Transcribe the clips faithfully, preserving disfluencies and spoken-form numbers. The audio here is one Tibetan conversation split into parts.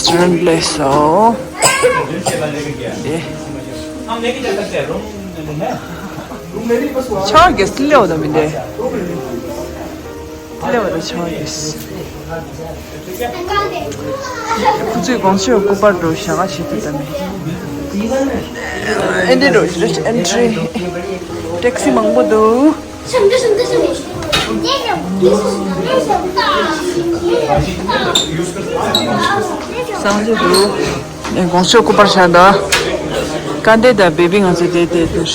Restaurant place. So, ཆར་གྱིས་སླེབས་ཡོད་མི་འདུག་སླེབས་ཡོད་ཆར་གྱིས། ཁོ་ཚོས་དགོང་ཞོགས་སྐུ་པར་འགྲོ་བཞག་ག་བྱེད་ཐུབ་ད་མེད། ཨེ་འདྲ་འགྲོ་ཞིག་རེད། ཨེན་ཊི་རི་ཊེག་སི་མང་པོ་འདུག་གསང་སྤྱོད་འདུག་ཨེ། དགོང་ཞོགས་སྐུ་པར་བཞག་འདུག་སྐལ་ལྡན་དང་བེ་བི་ང་ཚོ་དེ་དེ་དེར།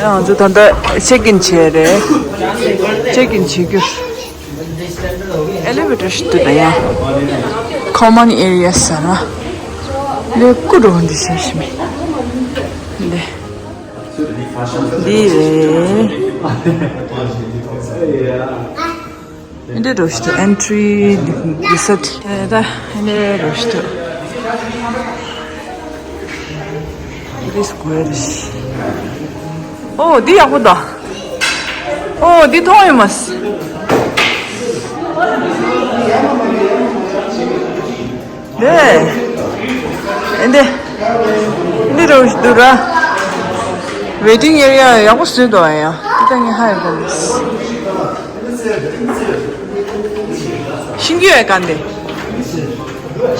ཨེ། ང་ཚོ་ད་ལྟ་ཆེག་ཨིན་བྱས་རེད། ཆེག་ཨིན་བྱེད་རྒྱུར། ཨེ་ལི་ཝེ་ཊར་ཞིག་འདུག་ད་ཡང་། ཁོ་མོན་ཨེ་རི་ཡ་ཟེར་ན། ལས་ཀུ་རུ་འདི་ཤེས་ཤི་མེད། འདི། འདི་རེད། འདི་རུ་ཞིག་ཏུ་ཨེན་ཊི་རི་འདི་སེ་ཊི། ད་འདི་རུ་ཞིག་ཏུ། འདི་སྐུ་རེད། ཨོ། འདི་ཡག་པོ་འདུག་ཨོ། འདི་མཐོང་ཡོད་མ། འདི། འདི། འདི་རུ་འདུག་ར། ཝེ་ཊིང་ཨེ་རི་ཡ་ཡག་པོ་བཟོས་འདུག་ཨ་ཡ། འདི་ད་ངས་ཧ་ཡང་གོ་མ། ཤིང་ཀུ་ཡ་ག་འདི།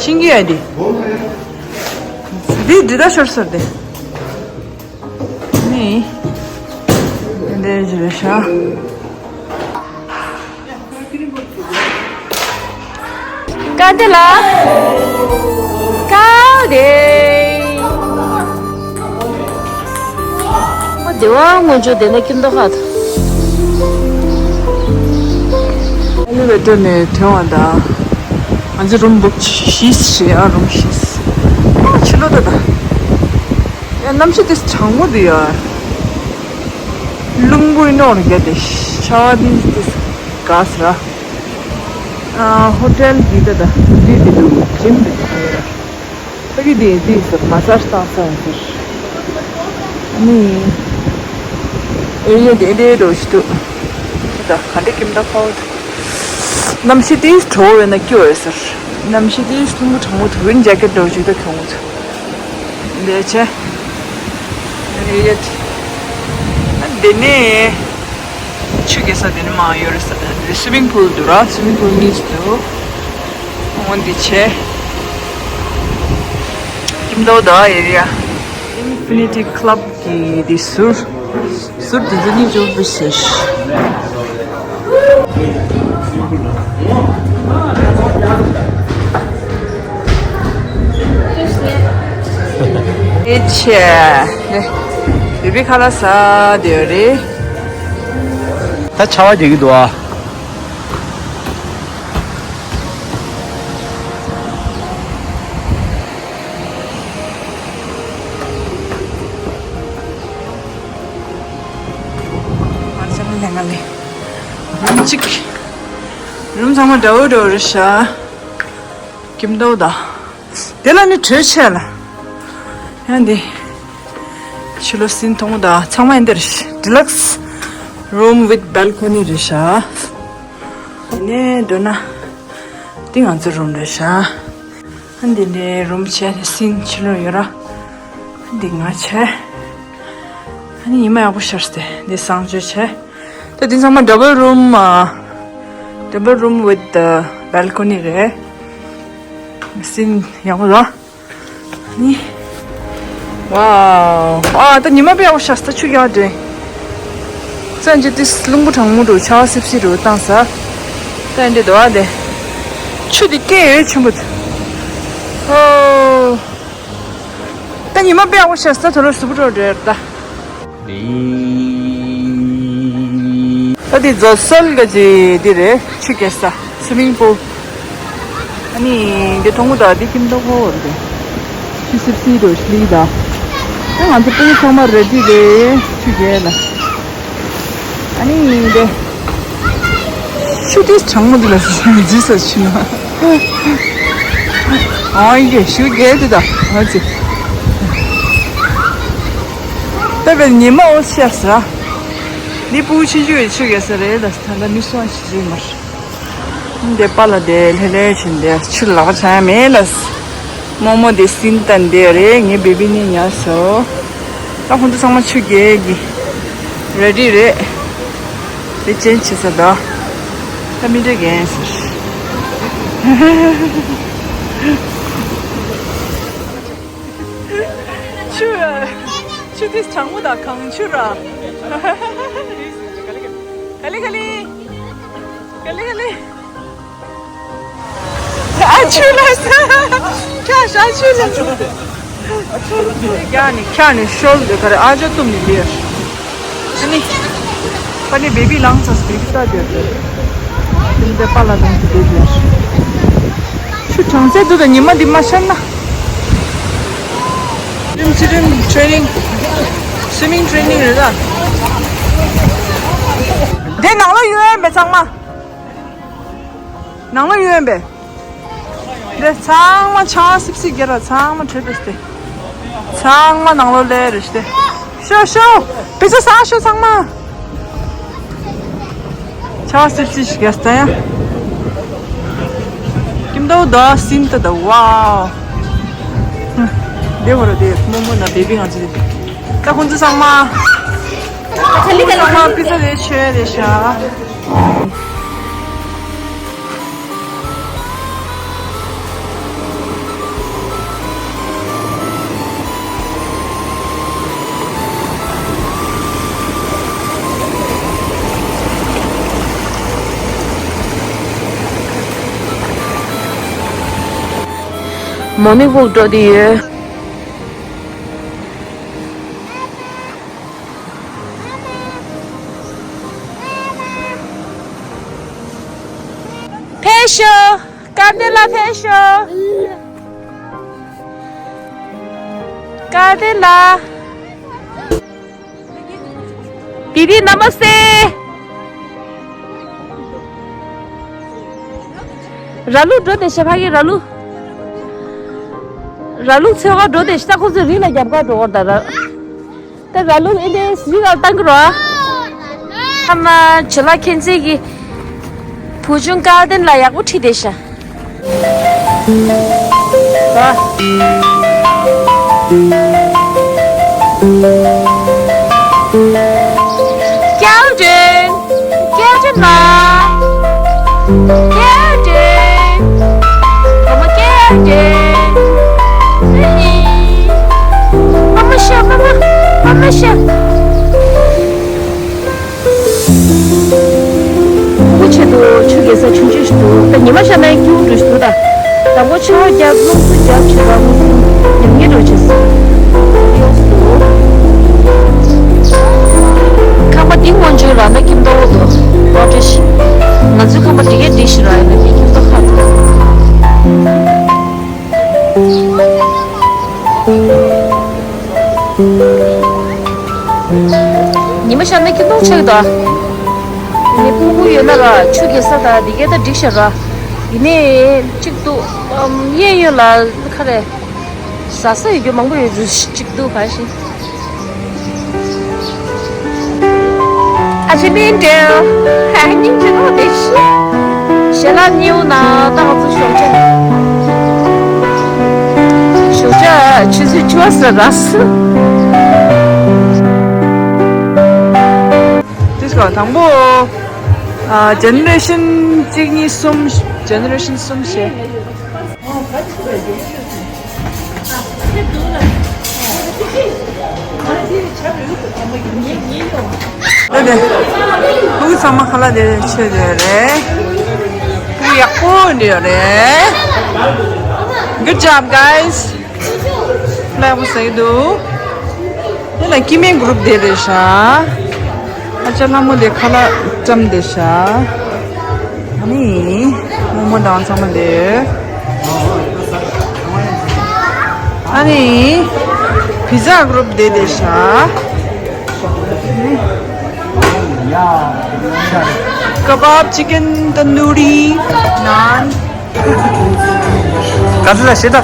ཤིང་ཀུ་ཡ་འདི། འདི་འདི་ད་ཤོར་སོང་འདི། ནི། འདི་ཞིག་རེད་ཤག་སྐལ་ལྡན་ལགས། སྐལ་ལྡན། ཨ། བདེ་བ་སྔོན་འཇུག་དེ་ནས་ཁྱིམ་ཐོག་ཁག་ཏུ། ཨེ་ལི་ཝེ་ཊར་ནས་ཐོན་པ་དང་། ང་ཚོ་རུམ་བུག་བཞི་བྱས། ཨ། རུམ་བཞི། ཨ། ཕྱི་ལོགས་ད་ད། ཡ། གནམ་གཤིས་དེ་གྲང་མོ་འདུག་ཡ། རླུང་བུ་ཡིན་ནོར་གྱི་དེ་ཤ་བ་དེ་དེ་ག་ཟེར། ཨ། ཧོ་ཊེལ་འདི་ད་ད་འདི་འདི་འདུག་ཇིམ་འདི་འདུག་ཕ་གི་དེ་དེ་ཟེར། མ་སཱཇ་བཏང་ས་ཡིན་ཟེར། ནི། ཨེ་རི་ཡ་དེ་འདྲའི་འགྲོ་ཞིག་འདུག་ད་ག་འདྲ་ཁྱིམ་ད་ཁོ། གནམ་གཤིས་དེ་དྲོ་བས་ན་སྐྱོ་བས་ཟེར། གནམ་གཤིས་དེ་རླུང་བུ་གྲང་མོ་འདུག་ཝིན་ཇེ་ཀེཊ་འདྲ་ཞིག་ད་གྱོན་འདུག་འདི་བྱས། ཨེ་ཡ། འདི་ནས་ཆུ་རྐྱལ་ས་དེ་ནས་མར་ཡོད་རེད་ས། འདི་སུའི་མིང་པུལ་འདུག་ར། སུའི་མིང་པུལ་གཉིས་འདུག་འོ་འདི་བྱས། ཁྱིམ་ཐོག་ད་ཨེ་རི་ཡ། ཨིན་ཕི་ནི་ཊི་ཀ་ལབ་གི་འདི་ཟུར། ཟུར་འདི་ཚོ་གཉིས་ཅུང་བི་ཤེས། ཨེ་ཆེ། ནེ། བི་བི་ཁ་ལག་ཟ་བསྡད་ཡོད་རེད། ད་ཆར་པ་རྒྱག་གི་འདུག་ཨ། ང་ཚོ་ལས་ང་ལས། རུམ་གཅིག་རུམ་ཚང་མ་འདྲ་བོ་འདྲ་བོ་རེད་ཤག་ཁྱིམ་ཐོག་ད། དེ་ལ་ནི་དྲོད་ཆེ་ལ། ཡང་འདི། ཕྱི་ལོགས་སིན་མཐོང་ད་ཚང་མ་འདིར། Deluxe room with balcony རེད་ཤག་ནས་འདོད་ན། འདི་ང་ཚོའི་རུམ་རེད་ཤག་འདི་འདྲའི་རུམ་བྱས་ནས་སིན་ཕྱི་ལོགས་ཡོད་ར། འདི་ང་བྱས། ཨ་ནི་ཉི་མ་ཡག་པོ་ཤར་སྟེ་འདི་གསང་སྤྱོད་བྱས། ད་འདི་ཚང་མ་double room, double room with the balcony རེད། སིན་ཡག་པོ་ར། ནི། ཝའོ། ཨ། ད་ཉི་མ་དཔེ་ཡག་པོ་ཤར་སོང་། ད་ཆུ་རྐྱལ་འགྲོ། སང་ཉིན་དེ་རླུང་བུ་གྲང་མོ་འདུག་ཆར་པ་སིབ་སིབ་རུ་བཏང་ས། ད་འདི་འདུག་ཨ། དེ། ཆུ་དེ་སྐད་ཡོད་ཆེན་པོ། ཨོ། ད་ཉི་མ་དཔེ་ཡག་པོ་ཤར་སོང་། ད་དོ་རུ་སུ་བུ་རོ་འགྲོ་ད། ད་འདི་རྫོ་སོལ་ག་ཅི་འདི་རེད། ཆུ་རྐྱལ་ས། Swimming pool. ཨ་ནི་འདི་མཐོང་གོ་ད། འདི་ཁྱིམ་ཐོག་ཁོ་རེད། ཆུ་སིབ་སིབ་རུ་ཤི་ད། ད་ང་ཚོ་སྤུན་ཚང་མ་རེ་ཌི་རེད། ཆུ་རྐྱལ་ལ། ཨ་ནི་འདི་ཆུ་དེ་གྲང་མོ་འདི་ལ་འཛུལ་ས་ཆུ་ན། ཨོ་ཡེ། ཆུ་རྐྱལ་དེ་ད། ཨ་ཙི། ད་བས་ཉི་མ་འོ་ཤར་ས། འདི་ཕྲུ་གུ་ཆུང་ཆུང་ཡི་ཆུ་རྐྱལ་ས་རེད་ད། ད་ལྟ་མི་སོང་ཆུ་ཆུ་མར། འདི་པཱ་ལགས་དེ་ལྷོད་ལྷོད་བྱས་འདི་ཆུ་ལག་པ་འཆང་ཡ་མེད་ལ། རྨོ་མོ་དེ་སིན་བཏང་བསྡད་རེད། ངའི་བེ་བི་ནི་ཉལ་སོང་། ད་ཁོང་ཚོ་ཚང་མ་ཆུ་རྐྱལ་གི་རེ་ཌི་རེད། དེ་ཅན་བྱེད་ས་དོ། ད་མི་འདྲ་རྒན་ཟེར། ཆུ་ཆུ་དེ་གྲང་མོ་དང་གངས་ཆུ་ར། ག་ལེ་ག་ལེ། ག་ལེ་ག་ལེ། ཨ་ཆུ་ལ་ས། ཁྱ་ཤ་ཆུ་ལ་ས། ཁྱ་ནི་ཁྱ་ནི་ཤོལ་དེ་ག་རེ་ཨ་ཅག་བཏུམ་ནི་ལེར། ཨ་ནི། པ་ནི་བེ་བི་ལངས་ཚར། བེ་བི་ལྟ་དེར་དེར། དེ་འདྲ་པཱ་ལགས་ལངས་ཚར་བེ་བི་ལ། ཆུ་གྲང་ཚད་འདུག་ད་ཉི་མ་འདི་མ་ཤར་ན། ཕྱི་རིམ་ཕྱི་རིམ་ཊེ་རེ་ནིང་། སུའི་མིང་ཊེ་རེ་ནིང་རེད་ད། དེ་ནང་ལོགས་ཡོད་ཡིན་པས་ཚང་མ། ནང་ལོགས་ཡོད་ཡིན་པས། འདི་ཚང་མ་ཆང་སིབ་སིབ་རྒྱ་ར་ཚང་མ་བྲོས་པས་ཏེ། ཚང་མ་ནང་ལོགས་ལས་རེ་སྟེ། ཤོ་ཤོ། པི་ཙ་ཟ་ཤོ་ཚང་མ། ཆང་སིབ་སིབ་ཞིག་རྒྱ་སྟེ་ཡ། ཀིམ་དོ་དོ་སིན་ཏ་དོ་ཝའོ། འདི་བོ་ར་དེ་རྨོ་མོ་ན་བེ་བི་ང་ཚོ་དེ། ད་ཁོང་ཚོ་ཚང་མ། ཁོང་ཚོ་ཚང་མ་པི་ཙ་དེ་མཆོད་དེ་ཤ། མོ་ནི་ཝོག་འགྲོ་དེ་ཡོད། ཕེབས་ཤོག་སྐལ་ལྡན་ལགས། ཕེབས་ཤོག་སྐལ་ལྡན་ལགས། དི་དི་ན་མ་སྟེ། ར་ལུག་འགྲོ་དེ་ཤ་ཕ་གི་ར་ལུག་ར་ལུག་འཚོལ་ག་འགྲོ་དེ་ཤ། ཁོ་ཚོ་རི་ལ་རྒྱབ་ག་འགྲོ་གར་ད་ར། ད་ར་ལུག་ཨིན་དེ་སི་ལ་བཏང་གི་རོ། ཁ་མ་བྱི་ལ་ཁྱེད་ཚེ་གི་བུ་ཆུང་སྐལ་ལྡན་ལ་ཡག་པོ་ཁྲིད་དེ་ཤ། སྐལ་ལྡན། སྐལ་ལྡན་མ། སྐལ་ལྡན། ཨ་མ་སྐལ་ལྡན། ཨ་ནི། ཨ་མ་ཤ། ཨ་མ། ཨ་མ་ཤ། ཕྲུ་གུ་ཆེད་དུ་ཆུ་རྐྱལ་ས་ཆུང་ཆུང་ཞིག་འདུག་ད་ཉི་མ་ཤར་ན་སྐྱིད་པོ་འདྲ་ཞིག་འདུག་ད། དང་པོ་ཆར་པ་བརྒྱབ། རླུང་འཚུབ་བརྒྱབ་བྱས་པ་མུ་མཐུད་ཉམས་ཉེས་འགྲོ་བྱས་སོང་། ཡོངས་སུ། ཁང་པ་འདི་སྔོན་བྱོན་ར་ན་ཁྱིམ་ཐོག་ཏུ་སློབ་གྲྭ་ཞིག་ང་ཚོའི་ཁང་པ་འདི་གས་འདི་ཞིག་ར་ཡིན་ན་མི་ཁྱིམ་ཐོག་ཁག་ཚ། ཉི་མ་ཤར་ན་ཁྱིམ་ཐོག་ཆགས་ཀྱི་འདུག་ནི་སྤུ་གུ་ཡོད་ན་ར་ཆུ་རྐྱལ་ས་དང་འདི་གས་ད་འགྲིག་ཤག་ར། ཡིན་ནའི་གཅིག་འདུག་གཡས་གཡོན་ལ་ཁ་རེ། ཟ་ས་ཡོད་རྒྱུ་མང་པོ་ཡོད་རྒྱུ་གཅིག་འདུག་ག་ཤིང་། ཨ་ཅེ་མིན་འདྲེ། ཧ་སྙིང་རྗེ་མོ་དེ་ཤི། ཞལ་ལག་ཉེའུ་ན་ད་ང་ཚོ་ཞོགས་ཇ། ཞོགས་ཇ་ཆུ་ཚོད་བཅུ་པ་ཟ་ར་སི། དེ་སྐབས་དང་པོ། ཨ། ཇེ་ནེ་རེ་ཤན་གཅིག་གཉིས་གསུམ། ཇེ་ནེ་རེ་ཤན་གསུམ་བྱས། ཨ་ནི། ཕྲུ་གུ་ཚང་མ་ཁ་ལག་དེ་མཆོད་ཡོད་རེད། ཕྲུ་གུ་ཡག་པོ་འདྲ་ཡོད་རེད། Good job, guys. ལག་པ་ཟ་གི་འདུག་དེ་ལ་སྐྱེ་དམན་གུ་རུབ་དེ་རེད་ཤག་ཨ་ཅག་ལྷ་མོ་དེ་ཁ་ལག་བཀྲམ་བསྡད་ཤག་ཨ་ནི། རྨོ་མོ་དང་ཚང་མ་དེ། ཨ་ནི། བི་ཛ་གུ་རུབ་དེ་བསྡད་ཤག་ཀ་བབ། ཅི་ཀན་ཏན་དུ་རི། ནཱན། ག་ཚོད་ལ་ཤེས་ད།